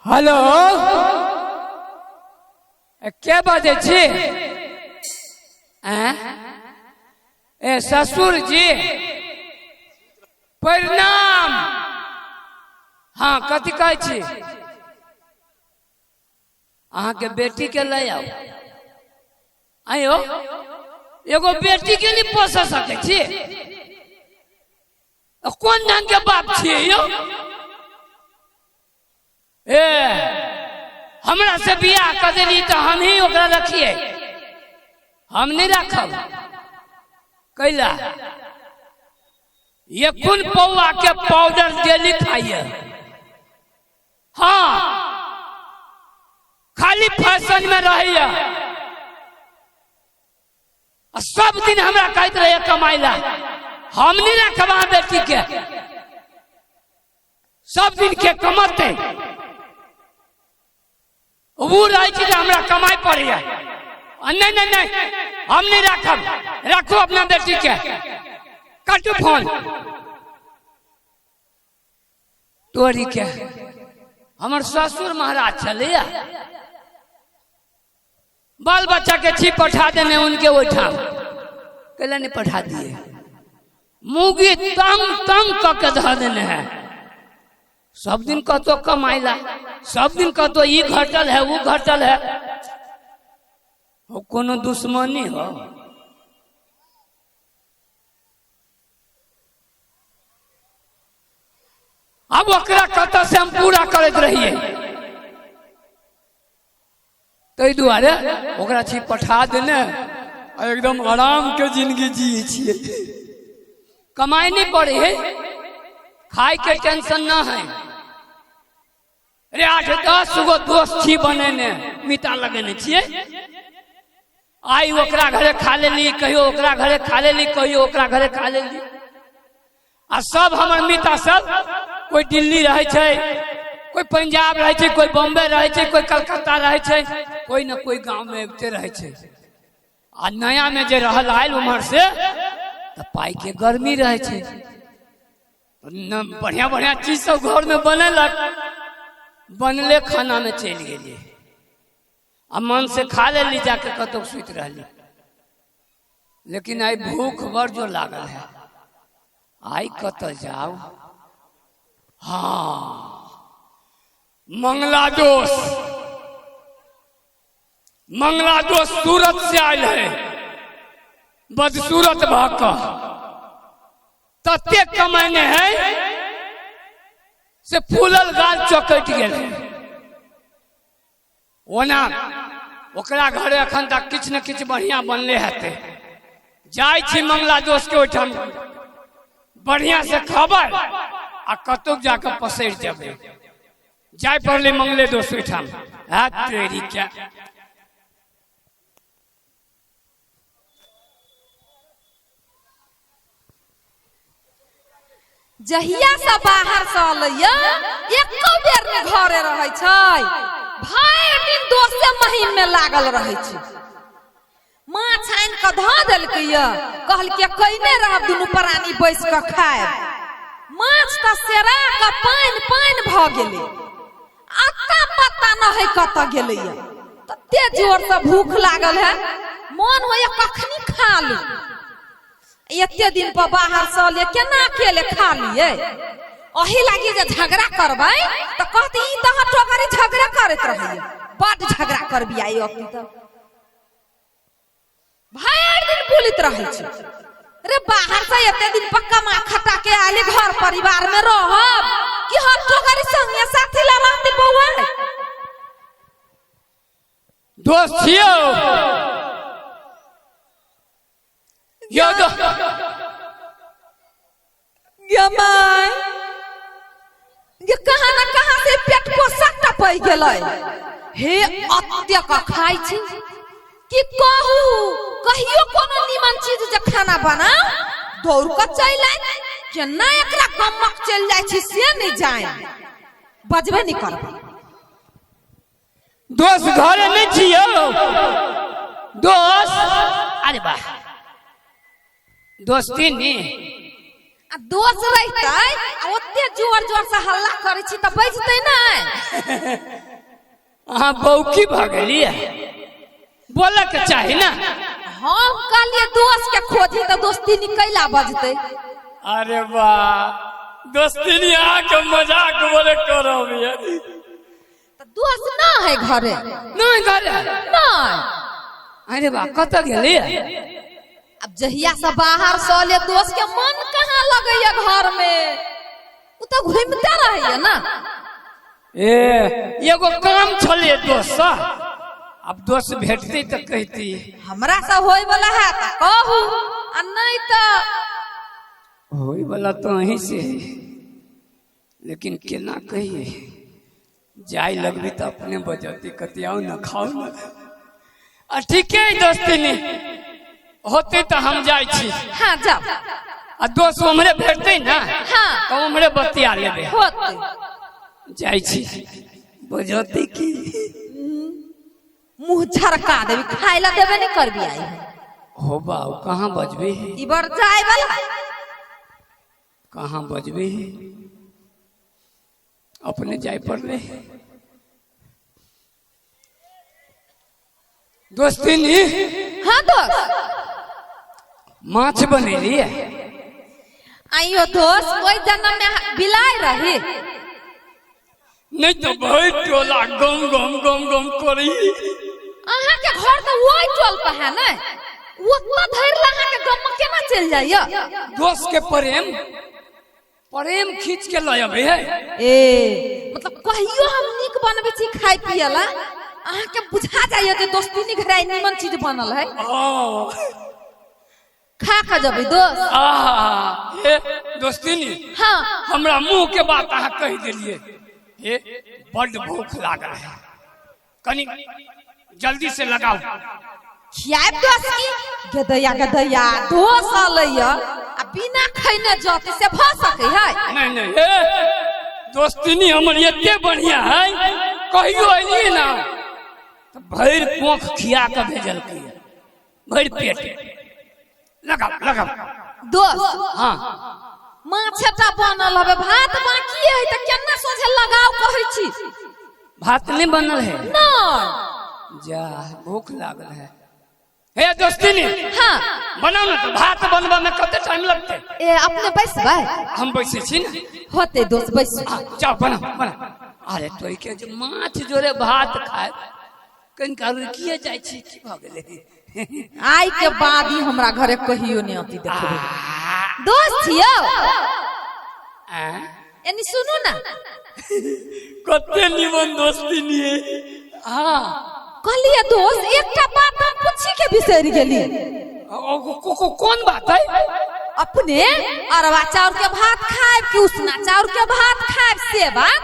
Hello, के बजै छी? आँय? ए ससुर जी प्रणाम। हाँ, कथी कहै छी? अहाँके बेटी के लए आउ। आइयो एगो बेटी के नहि पोस सकै छी? कोन ढंग के बाप छियै यौ? ए हमरा से बियाह कऽ देली तऽ हम ही ओकरा रखिए, हम नहीं राखब। कैला ये कोन पौआ के पाउडर डेली खाइए? हाँ, खाली फैशन में रहैया आ सब दिन हमरा कहैत रहैया कमाइ ला। हम नहीं राखब अहाँ बेटी के। सब दिन के कमते वो रहै छै जे हमरा कमाइ पड़ैया। आ नहीं नहीं नहीं, हम नहीं राखब। राखू अपना बेटी के। काटू फोन। तोरी के, हमर ससुर महाराज छलैया। बाल बच्चा के छी पठा देने उनके ओहिठाम। कैला नहीं पठा दिए? मूगी तंग तंग कऽ के धऽ देने है। सब दिन कतो कमाइला, सब दिन कतो ई घटल है, वो घटल है। हो कोनो दुश्मनी हो? अब ओकरा कतऽ से हम पूरा करैत रहिए? ताहि दुआरे ओकरा छी पठा देने आ एकदम आराम के जिंदगी जियै छियै। कमाइ नहि पड़े है, खाय के टेंशन न है। रे 8-10 गो दोस्त छी बनेने, मिता लगेने छियै। आइ ओकरा घरे खा लेली, कहियो ओकरा घरे खा लेली, कहियो ओकरा घरे खा लेली। आ सब हमर मिता सब कोई दिल्ली रहै छै, कोई पंजाब रहै छै, कोई बॉम्बे रहै छै, कोई कलकत्ता रहै छै, कोई न कोई गांव में अबिते रहै छै। आ नया में जे रहल आयल उम्हर से तऽ पाई के गर्मी रहै छै। न बढ़िया बढ़िया चीज सब घर में बनेलक, बनले खाना में चलि गेलियै आ मन से खा लेली, जाके कतौ सुति रहली। लेकिन आइ भूख बड़ जो लागल है, आइ कतऽ जाउ? हाँ, मंगला दोष, मंगला दोष सूरत से आयल है। बदसूरत भऽ कऽ तते कमेने है से फूलल गाल चौकटि गेल है। ओना ओकरा घरे अखन तक किछु ने किछु बढ़िया बनले हेतै। जाइ छी मंगला दोस्त के ओहिठाम, बढ़िया से खबर आ कतौ जाके पसरि जेबै। जाय पड़लै मंगले दोस्त ओहिठाम। है तेरी क्या। जहिया से बाहर से अलैया एको बेर ने घरे रहै छै, भरि दिन दोसे महीम में लागल रहै छै। माछ आनि कऽ धऽ देलकै, कहलकै कैने रहब, दुनू प्राणी बैस कऽ खायब। माछ तऽ सेरा कऽ पानि पानि भऽ गेलै, अत्ता पत्ता न है कतऽ गेलैया। तते जोर से भूख लागल है, मन होइया कखनी खा लू। एते दिन पर बाहर से अलियै, केना अकेले खा लियै? अही लागी जे झगड़ा करबै तऽ कहते ई तऽ हटोगरी झगड़ा करैत रहैया, बड झगड़ा करबी आई अखनी तऽ भरि दिन बोलैत रहै छै। रे बाहर से एते दिन पर कमा खटा के आले, घर परिवार में रहब कि हटोगरी संगे साथी ला रहते बौआ? दोस्त छियौ यौ गे my, गे कहाँ ना कहाँ से पेट पोसा टपै गेलै। हे अत्यक खाइ छी कि कहू, कहियो कोनो नीमन चीज जे खाना बनाउ दौड़ कऽ चलि आइ। केना एकरा गमक चलि जाइ छी से नहि जानि, बजबे नहि करबै। दोस्त घरे नहि छियौ दोस्त? अरे वाह दोस्ती नी, आ दोस रहितै आ ओते जोर जोर से हल्ला करै छी तऽ बजतै नहि। अहाँ बौकी भऽ गेलियै, बोलऽ के चाही ना। हम कहलियै दोस्त के खोजी तऽ दोस्ती निकैला बजतै। अरे वाह दोस्ती, अहाँके मजाक बोले करब ये। तऽ दोस्त ना है घरे? नहीं घरे। नहीं। अरे वाह, कतऽ गेलियै? अब जहिया से बाहर से अलियै दोस्त के मन कहाँ लगैया घर में, उ तऽ घूमते रहैया ना। ए एगो काम छलै दोस्त, अब दोस्त भेटतै तऽ कहती। हमरा से होय वाला है तऽ कहू आ नहीं तऽ होय वाला तो अहीं से है, लेकिन केना कहिए, जाय लगबी तऽ अपने बजती कतियाउ न खाउ न। आ ठीके है दोस्ती, होते तऽ हम जाइ छी। हाँ जाओ। आ दोस्त उम्हरे भेटतै ना। हाँ। तऽ उम्हरे बतिया लेबै। होते। जाइ छी, बजती की? मुंह झरका देबी, खाय ला देबे नहीं करबी आई। हो बाऊ, कहाँ बजबी? ई बार जाय वाला। कहाँ बजबी? अपने जाय पड़ले दोस्ती नी। हाँ दोस्त। माछ बनेली है। आइयो दोस्त, ओहि जन्म में बिलाय रही। नहीं तो भरि टोला गम गम गम गम करी। अहाँ के घर तऽ ओहि टोल पर है ने, ओतना धरि ला अहाँ के गम में केना चलि जाइया? दोस्त के प्रेम प्रेम खींच के लय अबै है। ए मतलब कहियो हम नीक बनबै छी खाय पिए ला, अहाँ के बुझा जाइया जे दोस्ती नी घराय नीमन चीज बनल है। ओ खा खा जबै दोस्त। आहा हे दोस्ती नी। हाँ। हमरा मुंह के बात अहाँ कहि देलियै। हे बड्ड भूख लागल है, कनी जल्दी से लगाओ। खियाब दोस्त की गदैया गदैया दोस्त अलैया आ बिना खैने जते से भऽ सकै है? नहीं नहीं, हे दोस्ती हमर एते बढ़िया है, कहियो अलियै ना तऽ भरि कोख खिया के भेजलकै, भरि पेट। लगाओ लगाओ। दोस्त। हाँ। माछटा बनल हवे, भात बाकी है तऽ केना सोझे लगाओ कहै छी? भात नहीं बनल है? नहीं। जा, भूख लागल है। हे दोस्ती। हाँ। बनाओ ना, तो भात बनबा में कते टाइम लगते? ए अपने बैसबै? हम बैसे छी ना। होते दोस्त, बैसू। हाँ, जाओ बनाओ बनाओ। अरे तो के जे माछ जोरे भात खाए कनिका रुकिए जाइ छी, की भऽ गेलै? आइ के बाद ही हमरा घरे कहियो नहीं आती देखबै दोस्त यौ। आ? एनी सुनू ना। कते निमन दोस्ती निये। हाँ। कहलिए दोस्त, एकटा बात हम पूछी के बिसरि गेली। कौन बात है? अपने अरवा चाउर के भात खाएब कि उसना चाउर के भात खाएब, से बात।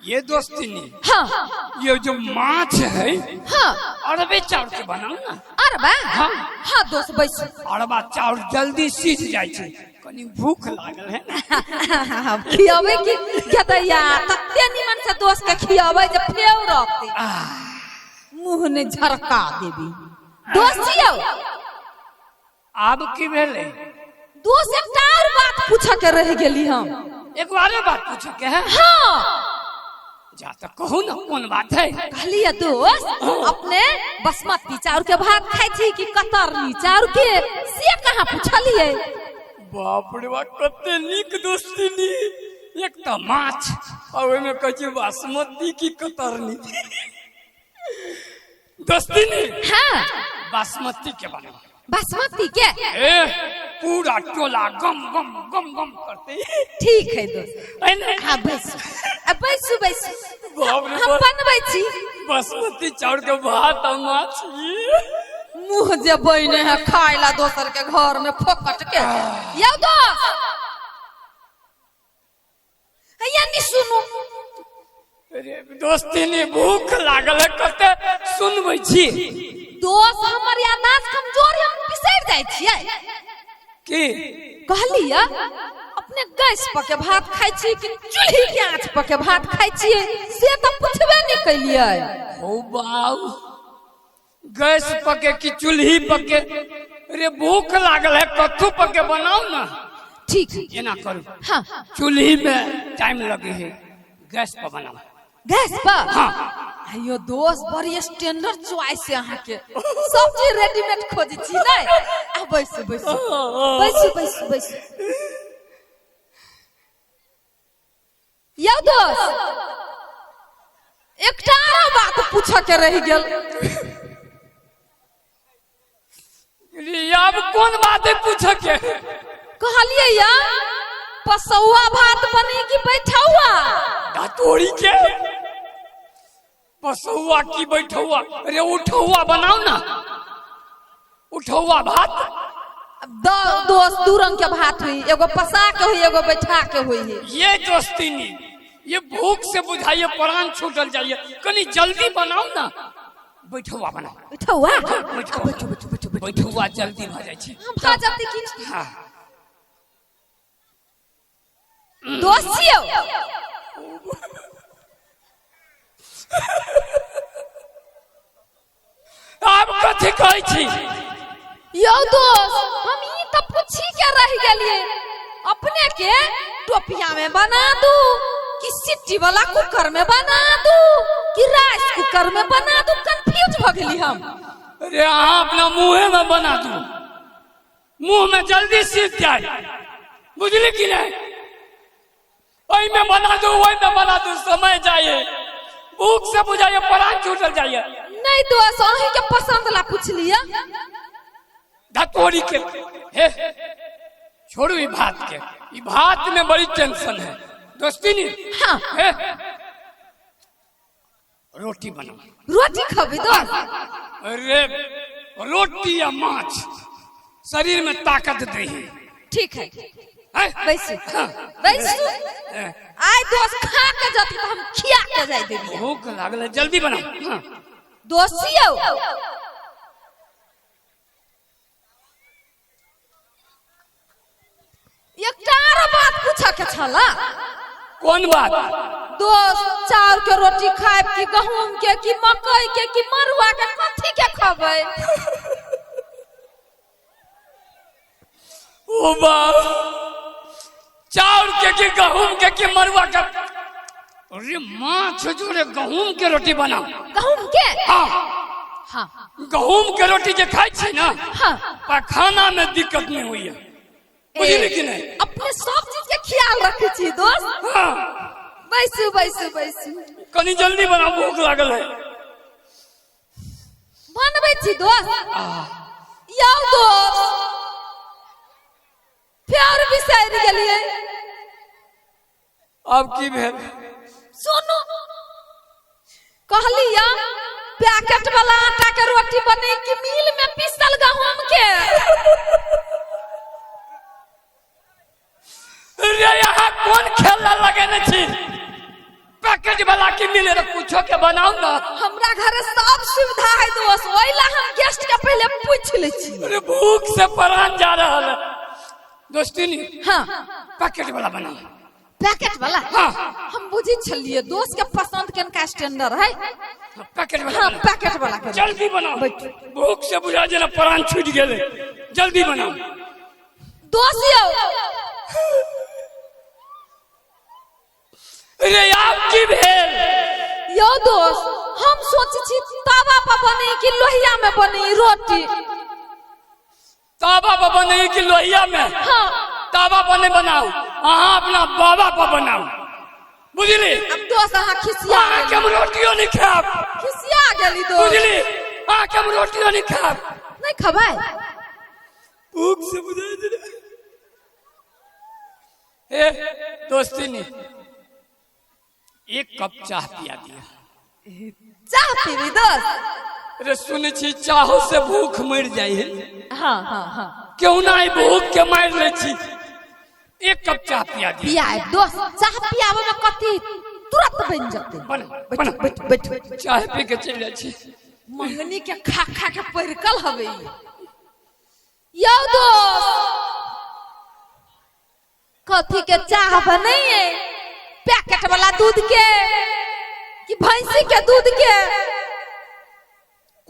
ये दोस्ती नी। हाँ। ये जो माछ है, हाँ। अरबे चाउर के बनाओ ना। अरबा? हाँ। हाँ दोस्त, बैसू। अरबा चाउर जल्दी सीज जाइ छै, कनी भूख लागल है ना। खियाबै कि गदैया तते निमन से दोस्त के खियाबै जे फेव रहते, मुंह ने झरका देबी दोस्त यौ। आब की भेलै? दोस्त, एकटा और बात पूछऽ के रहि गेली हम। एक बारे बात पूछे के है? हाँ। जा तऽ कहू ना, कोन बात है? कहलिए दोस्त, अपने बासमती चाउर के भात खाइ छी कि कतरनी चाउर के, से कहाँ पूछलिए? बाप रे बाप, कते नीक दोस्ती नी। एक तऽ माछ आ ओहिमे कहै छै बासमती की कतरनी। दोस्ती नी। हाँ। बासमती के बनाओ। बासमती के? ए पूरा टोला गम गम गम गम करते। ठीक है दोस्त। है ना? हाँ, बैसू आ, बैसू बैसू। बाप रे हम बाप। बनबै छी। बासमती चाउर के भात आ माछ ई। मुंह जे बने है खाय ला दोसर के घर में फोकट के। यौ दोस्त, हैया नी सुनू। अरे दोस्ती नी, भूख लागल है, कते सुनबै छी? दोस्त, हमर याददाश्त कमजोर है, हम बिसरि जाइ छियै। की? कहलियै अपने गैस पर के भात खाइ छी कि चूल्ही के आँच पर के भात खाइ छियै, से तऽ पुछबे नहि केलियै। हो बाऊ, गैस पके कि चूल्ही पके, अरे भूख लागल है, कथू पके बनाओ ना। ठीक है। एना करू। हाँ। चूल्ही में टाइम लगे है, गैस पर बनाओ। गैस पर? हाँ। अयो दोस्त, बड़ी स्टैंडर्ड चॉइस है अहाँ के, सब चीज रेडीमेड खोजै छी नै? आ बैसू बैसू बैसू बैसू बैसू। यौ दोस्त, एकटा आरो बात पूछऽ के रहि गेल। रे, आब कोन बात है पूछऽ के? कहलियै या पसौआ भात बनी कि बैठौआ? धतोड़ी के, पसौआ की बैठौआ? अरे उठौआ बनाओ ना, उठौआ भात। दोस्त, दू रंग के भात हुई, एगो पसा के हुई, एगो बैठा के हुई है। ये दोस्तीनी, ये भूख से बुझाइए प्राण छूटल जाइए, कनी जल्दी बनाओ ना, बैठौआ बनाओ। बैठौआ? बैठौआ। बैठो बैठो बैठो बैठो। बैठौआ जल्दी भऽ जाइ छै। हाँ, भऽ जल्दी की। हाँ। दोस्त छियौ। आब कथी कहै छी? यौ दोस्त, हम ई तऽ पूछी के रहि गेलियै, अपने के टोपिया में बना दू कि सिट्टी वाला कुकर में बना दू कि राइस कुकर में बना दू? कंफ्यूज भऽ गेली हम। अरे अहाँ अपना मुँहे में बना दू, मुँह में जल्दी सीख जाए, बुझली कि नहीं? ओहि में बना दू, ओहि में बना दू, समय जाइए, भूख से बुझाइए प्राण छूटल जाइए। नहीं दोस्त, अहीं के पसंद ला पूछ लिया। धतोड़ी के, हे छोड़ू ई भात के, ई भात में बड़ी टेंशन है दोस्ती नहीं। हाँ। हे रोटी बनाओ। रोटी खबी दोस्त? अरे रोटी या माछ शरीर में ताकत दे है। ठीक है। हैं? बैसू। हाँ। बैसू। हैं। आइ दोस्त खा के जती तऽ हम खिया के जाय देबी। भूख लागल है, जल्दी बनाओ। हाँ। दोस्त यौ, एकटा आरो बात पूछऽ के छला। कौन बात? दोस्त, चाउर के रोटी खायब कि गहूम के कि मकई के कि मरुआ के, कथी के खबै? ओ बाप, चाउर के कि गहूम के कि मरुआ के? अरे माछ जोड़े गहूम के रोटी बनाओ। गहूम के? हाँ। हाँ। गहूम के रोटी जे खाई छी ना, हाँ, पखाना में दिक्कत नहीं हुई है, बुझली कि नहीं? अपने सब चीज के ख्याल रखे छी दोस्त। हाँ। बैसू बैसू बैसू। कनी जल्दी बनाओ, भूख लागल है। बनबै छी दोस्त। यौ दोस्त, फेर बिसरि गेलियै। अब की भेल? सुनू, कहलिया पैकेट वाला आटा के रोटी बने कि मिल में पीसल गहूम के? रे यहाँ कौन खेला लगेने छी? पैकेट वाला की मिले रे, कुछो के बनाओ ना। हमरा घरे सब सुविधा है दोस्त, ओहि ला हम गेस्ट के पहले पूछ लै छी। अरे भूख से प्राण जा रहा है दोस्ती नहीं। हाँ। पैकेट वाला बनाओ। पैकेट वाला? हाँ। हम बुझी छलिए दोस्त के पसंद के इनका स्टैंडर्ड है। पैकेट वाला। हाँ। बनाओ। पैकेट वाला के। जल्दी बनाओ। बैठू। भूख से बुझा जना प्राण छूट गेले, जल्दी बनाओ। दोस्त यौ। अरे आप की भेल? यौ दोस्त, हम सोचै छी तवा पर बने कि लोहिया में बने रोटी? तावा पर बने कि लोहिया में? हाँ। तावा पर नहीं बनाओ, अहाँ अपना बाबा पर बनाओ, बुझली? अब दोस्त अहाँ खिसिया अहाँ के हम रोटियो नहीं खाब। खिसिया गेली दोस्त। बुझली, अहाँ के हम रोटियो नहीं खाब। नहीं खबै? भूख से बुझा दे। ए दोस्ती ने एक कप चाह पिया दिया। चाह पीबी दोस्त? अरे सुनै छी चाहो से भूख मर जाइ है। हाँ हाँ हाँ। क्यों ना ई भूख के मार ले छी, एक कप चाह पिया दिया। पियाए दोस्त, चाह पियाबे में कथी, तुरंत बन जतै। बना। बैठू। बना। बैठू बैठू। चाय पी के चलि जाइ छी। मंगनी के खा खा के परिकल हवे ई। यौ दोस्त, कथी के चाह बनैये, पैकेट वाला दूध के कि भैंसी के दूध के?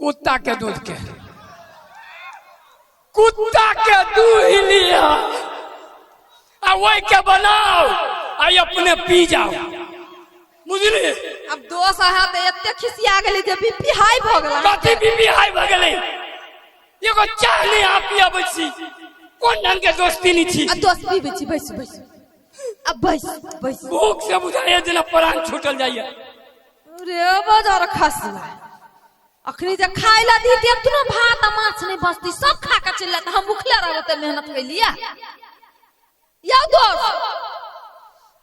कुत्ता के दूध के, कुत्ता के दूध लिया। आ ओहि के बनाओ आ अपने पी जाओ, बुझली? अब दोस्त अहाँ तऽ एते खिसिया गेली जे बीपी हाई भऽ गेल। कथी बीपी हाई भऽ गेलै? एगो चाह नहि अहाँ पियाबै छी, कोन ढंग के दोस्ती नहि छी? आ दोस्त पीबै छी, बैस बैस, अब बैस बैस। भूख से बुझाइए जेना प्राण छूटल जाइए। रे बजर खसुआ, अखनी जे खाय ला दी ते एतनो भात आ माछ नहीं बचती, सब खा के चलि जात, हम भूखले रहब। ओते मेहनत कैलिया। यौ दोस्त,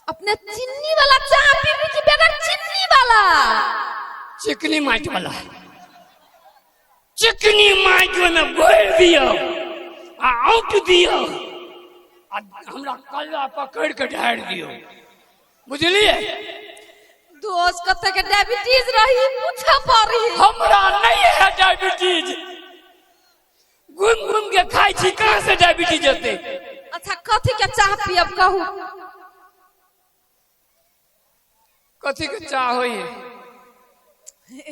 अपने चीनी वाला चाह पीबी कि बगैर चीनी वाला? चिकनी माटि वाला, चिकनी माटि ओहिमे घोरि दियौ आ औंट दियौ आ हमरा कल्ला पकड़ि के ढारि दियौ, बुझलियै? दोस्त, कते के डायबिटीज रही पूछे पड़ी। हमरा नहीं है डायबिटीज, घूम घूम के खाइ छी, कहाँ से डायबिटीज हेतै? अच्छा, कथी के चाह पियब कहू? कथी के चाह होइए?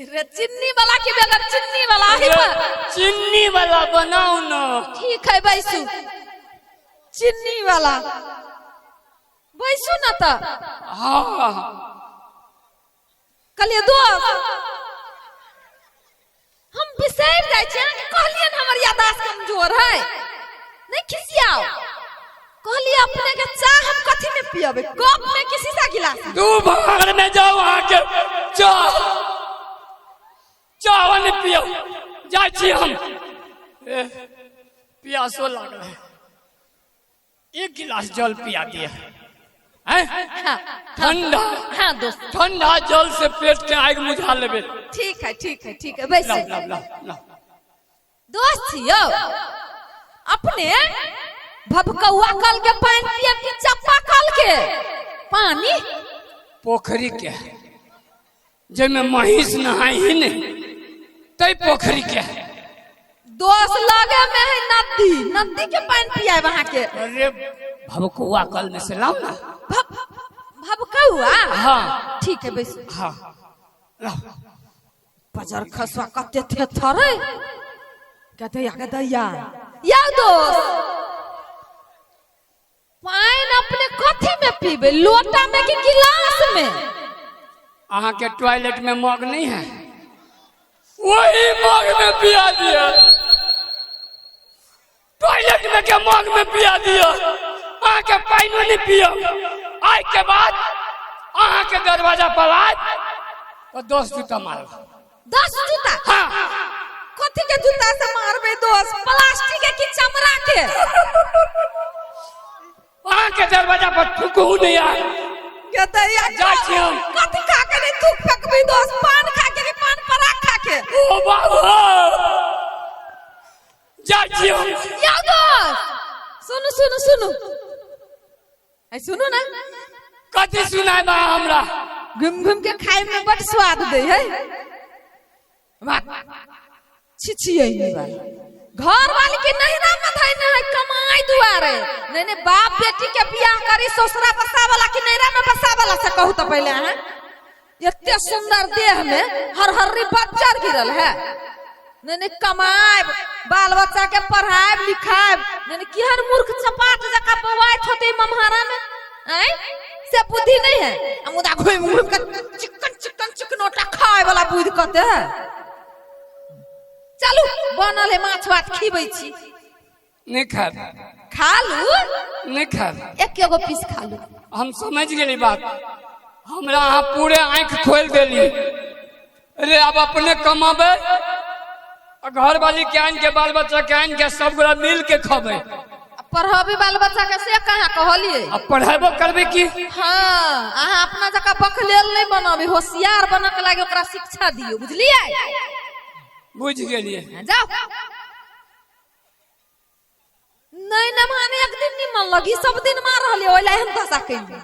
रे चीनी वाला कि बगैर चीनी वाला ही पर? चीनी वाला बनाओ ना। ठीक है, बैसू, चीनी वाला, बैसू ना तऽ। हाँ। कहलियै दोस्त, हम बिसरि जाइ छी अहाँके, कहलियै ने हमर याददाश्त कमजोर है। नहीं खिसियाओ, कहलियै अपने के चाह हम कथी में पियबै, कप में कि शीशा गिलास में? तू बाहर में जाओ, अहाँके चाह चाह नहीं पियो, जाइ छी हम। ए, पियासो लागल है, एक गिलास जल पिया दिया हैं? हाँ। ठंडा। हाँ दोस्त। ठंडा जल से पेट के आगि बुझा लेबे। ठीक है, ठीक है, ठीक है, बैसू। ला ला ला ला। दोस्त यौ, अपने भभकौआ कल के पानि पियब कि चप्पा कल के पानी? पोखरी के, जाहिमे महींस नहाय ही नहीं, तै पोखरी के। दोस्त, लगे में है नदी, नदी के पानि पियाब अहाँके। अरे, भभकौआ कल में से लाओ ना। भभकौआ? हाँ। ठीक है, बैसू। हाँ, लाओ। बजर खसुआ कते थेथर है, गदैया गदैया। यौ दोस्त, पानि अपने कथी में पीबे, लोटा में कि गिलास में? अहाँ के टॉयलेट में मग नहीं है? वही मग में पिया दिया। टॉयलेट में के मग में पिया दिया, अहाँ के पानियो नहीं पियो। आइ के बाद अहाँ के दरवाजा पर आए तो 10 जूता मारब। 10 जूता? हाँ। कथी के जूता से मारबे दोस्त, प्लास्टिक के कि चमड़ा के? अहाँ के दरवाजा पर थूकहू नहीं आए। गदैया। जाइ छी हम। कथी खा के नहीं थूक फेंकबी दोस्त, पान खा के कि पान पराग खा के? ओ बाबा, जाइ छी हम। यौ दोस्त, सुनू सुनू सुनू, ऐ सुनू ना। कथी सुनाय बा हमरा? घुम घुम के खाय में बड़ स्वाद दे है। वाह, छिछियै घर वाली के नहीं ना मत है ना है कमाई दुआरे। नहीं नहीं, बाप बेटी के बियाह करी ससुरा बसा वाला कि नैरा में बसा वाला से कहू तो पहले अहाँ? एते सुंदर देह में हर हर्री बच्चर गिरल है। नहीं नहीं, कमाएब, बाल बच्चा के पढ़ाएब लिखाएब, नहीं नहीं, केहन मूर्ख चपाट जका बौआइत होते ममहारा में, आँय से बुद्धि नहीं है। आ मुदा घुमि घुमि के चिकन चिकन चिकनोटा खाए वाला बुद्धि कते है। चलू, बनल है माछ भात, खीबै छी। नहीं खायब। खा लू। नहीं खायब। एक एगो पीस खा लू। हम समझ गेली बात, हमरा अहाँ पूरे आँखि खोलि देली। अरे, अब अपने कमाबे आ घर वाली के आनि के, बाल बच्चा के आनि के, सब गोरा मिल के खबै। पढ़ाबी बाल बच्चा के से कहाँ कहलिए? आ पढ़ेबो करबै की। हाँ, अहाँ अपना जकाँ बकलेल नहीं बनाबी, होशियार बनक के लागे ओकरा शिक्षा दियौ, बुझलियै? बुझि गेलियै। जाओ। नहीं नमाने एक दिन नहीं मन लगी, सब दिन मार रहलियै, ओहि ला एहन दशा कैलियै।